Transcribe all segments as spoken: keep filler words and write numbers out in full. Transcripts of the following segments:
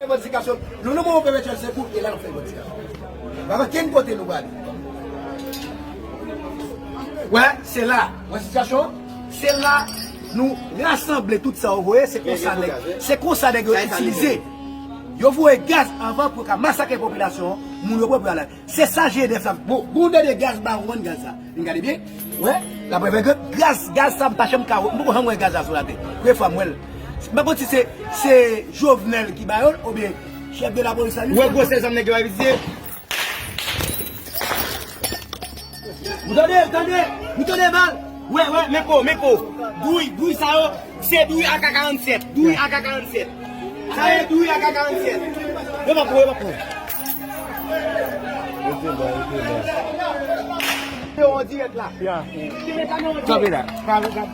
Revandikasyon, nou nan moman pèpetyèl sekou, e la n ap fè revandikasyon. Pa gen kenn kote nou prale. Wè, se la. Wè sitiyasyon? Se la nou rasanble tout sa yo voye, se konsa nèg, se konsa nèg yo itilize. Yo voye gaz anvan pou yo ka masakre popilasyon an, moun yo pran pou yo ale. Se sa G N F la. Bon, bon, de gaz ba ou konn gaz la. Vin gade byen. Wè, la prèv ke gaz, gaz sa m pa janm ka wè. M poko janm wè gaz la sou latè. Premye fwa m wè l. M pa konn si se, se Jovenel ki ba yo l oubyen chèf de la polis la. Ou wè gwosè zam nèg yo ap itilize? Ou tande, ou tande, ou tande bal? Wè, wè, men po, men po. Douy, douy sa yo, se douy A K karannsenk. Douy A K karannsenk. Sa e douy A K karannsenk. Yo pa pran, yo pa pran. Rete la, rete la. Yo an dirèk la. Ya. Kanpe la. Kanpe, kanpe.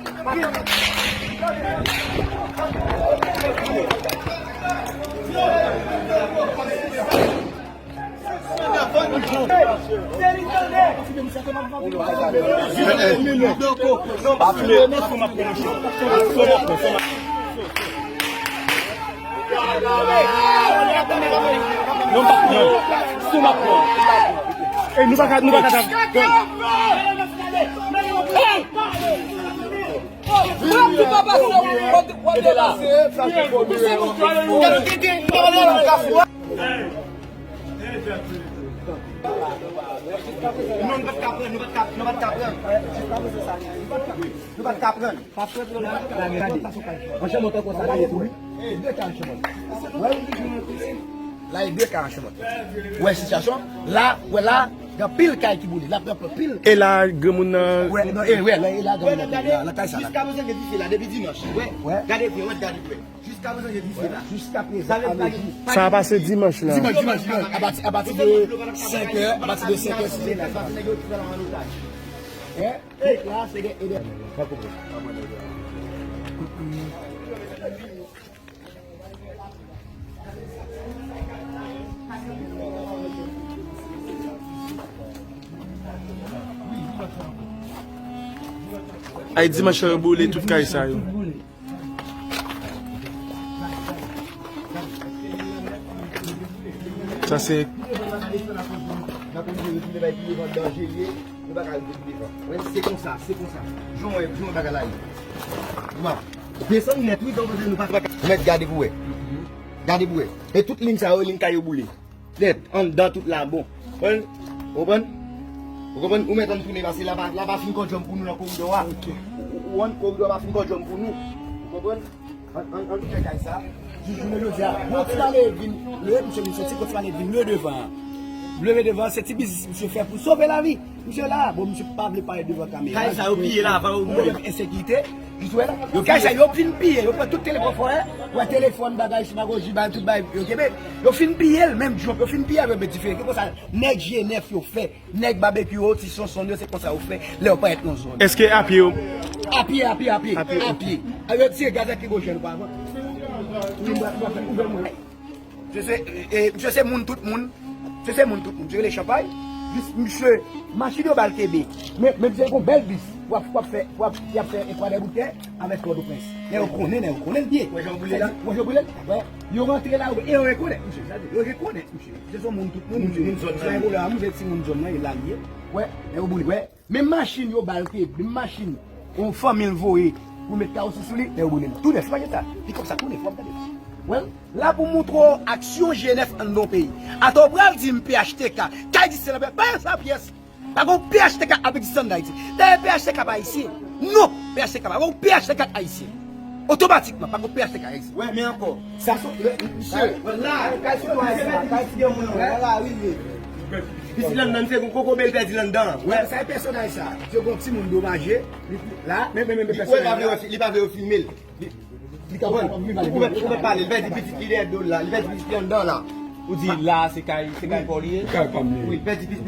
Nou pa t ka pran, nou pa t ka, nou pa t ka pran. Nou pa t ka pran. Anchè mòtò konsa la, e tou. La, e de ka anchè mòtò. Wè sitiyasyon. La, wè la, gen pil kay ki boule. La, gen pil. E la, granmoun nan. Wè, non, e, wè, la, e la, granmoun nan. La, la, kay sa la. Jiska prezan, gen dife la, depi dimanch. Wè, wè. Gade vre, wè, gade vre. Jiska prezan, gen dife la. Jiska prezan, sa a pase dimanch la. Dimanch, dimanch, dimanch. Apati, apati de senkè, apati de senkè, si se la. Wè. Tout la, se gen ede. Ay, dimanch yo boule tout kay sa yo. Sa se. N ap oblije retounen bay pi devan, danje l ye, nou pa ka retounen pi devan. Wè, se konsa, se konsa. Jan wè, jan wè bagay la ye. Ou pa desann nèt, wi, donk nou pa ka. Mèt gade pou wè. Gade pou wè. E tout liy sa yo, liy kay yo boule. Nèt, anndan tout la bon. Konprann? Ou konprann? Ou konprann? Ou mèt ann tounen, paske la pa, la pa fin kòdjòm pou nou nan koridò a. Ou, ou, ou konprann? Koridò a pa fin kòdjòm pou nou. Ou konprann? Ann, ann, ann fè kay sa. Jis jounen jodi a. Bon, ti pale vin. Lè misye vin soti, bon, ti pale vin leve devan. Leve devan, se ti biznis misye fè pou sove lavi. Misye la, bon, misye pa vle parèt devan kamera. Kay sa yo piye la, avan yo boule. Ensekirite. Yo kay sa yo fin piye, yo pran tout telefòn fò, wè telefòn, bagay, simagoji, bagay, tout bagay, yo kenbe. Yo fin piye l, menm Trump, yo fin piye avèk men difere. Ki konsa, nèg G nèf yo fè, nèg Babekyou yo, ti Sonson yo, se konsa yo fè, lè yo parèt nan zòn. Èske apye yo? Apye, apye, apye, apye. Yo tire gaz lakrimojèn pa avan. Wi, mwen, mwen fè ouvè mwen. Misye se, e, misye se moun tout moun. Misye se moun tout moun. Misye rele Chanpay. Jis misye, machin yo ba l kenbe. Men, men misye gon bèl bis. W ap, w ap fè, w ap, y ap fè ekwadè boutè avèk Pòtoprens. Nèg yo konnen, nèg yo konnen l byen. Wè jan yo boule la? Wè jan yo boule l? Wè. Yo rantre la, e yo rekonèt misye. Sa di, yo rekonèt misye. Misye se moun tout moun, misye. Moun zòn nan. Misye se timoun zòn nan, e la l ye. Wè, nèg yo boule. Wè. Menm machin yo ba l te, menm machin yon fanmi l voye pou met kawouchou sou li, lè yo boule l tou nèf, imajine sa. Pikòp sa tou nèf, w ap gade. Well, la pou montre w aksyon G nèf anndan yon peyi. Atò w pral di m P H T K, kay egziste nan peyi, pa sa pyès. Pa gon P H T K ap egziste anndan Ayiti. Dayè P H T K pa ayisyen. Non, P H T K pa gon P H T K ayisyen. Otomatikman, pa gon P H T K ayisyen. Wè, men ankò. Sa se, misye, la, kay sitwayen sa, kay ti granmoun nan, wè la rive. Pitit Landan, se gon kokobe l pèdi Landan. Wè, sa e pèsonaj sa. Se gon timoun domaje, li la, men, men, men, men pèsonaj la. Li pa vle yo filme l. Li, li konprann? Ou mèt, ou mèt pale, li pèdi pitit li dèyè do l la, li pèdi pitit li anndan la. Ou di la, se kay, se kay pa w li ye? Kay pa m li ye. Wi, li pèdi pitit li.